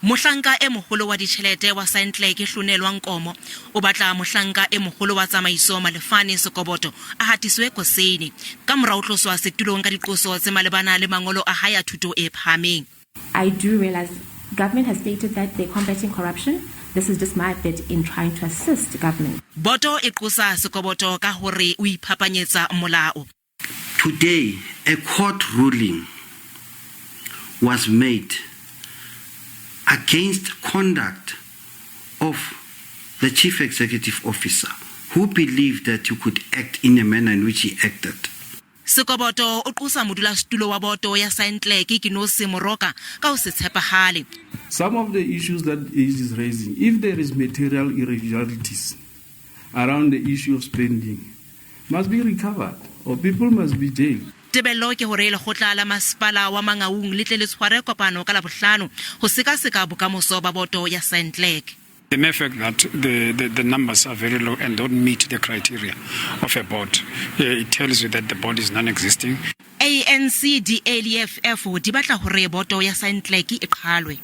Mohlanka e moholo wa ditjhelete wa Saintleke Hlonelwa Nkomo o batla mohlanka e moholo wa tsamaiso Malefane Sekoboto a hatiswe kosene ka mora ho tloswa setulong ka diqoso tse malebana le mangolo a hae a thuto e phahameng. I do realize government has stated that they're combating corruption. This is just my bit in trying to assist government. Boto e qosa Sekoboto ka hore o iphapanyetsa molao. Today, a court ruling was made against conduct of the chief executive officer who believed that he could act in a manner in which he acted. Sekoboto o qosa modulasetulo wa boto ya Saintleke Kenosi Moroka ka ho se tshepahale. Some of the issues that he is raising, if there is material irregularities around the issue of spending, must be recovered or people must be jailed. Tebello ke hore lekgotla la masepala wa Mangaung le tle le tshware kopano ka Labohlano ho sekaseka bokamoso ba boto ya Saintleke. The mere fact that the numbers are very low and don't meet the criteria of a board, it tells you that the board is non-existing. ANC, DA le EFF di batla hore boto ya Saintleke e qhalwe.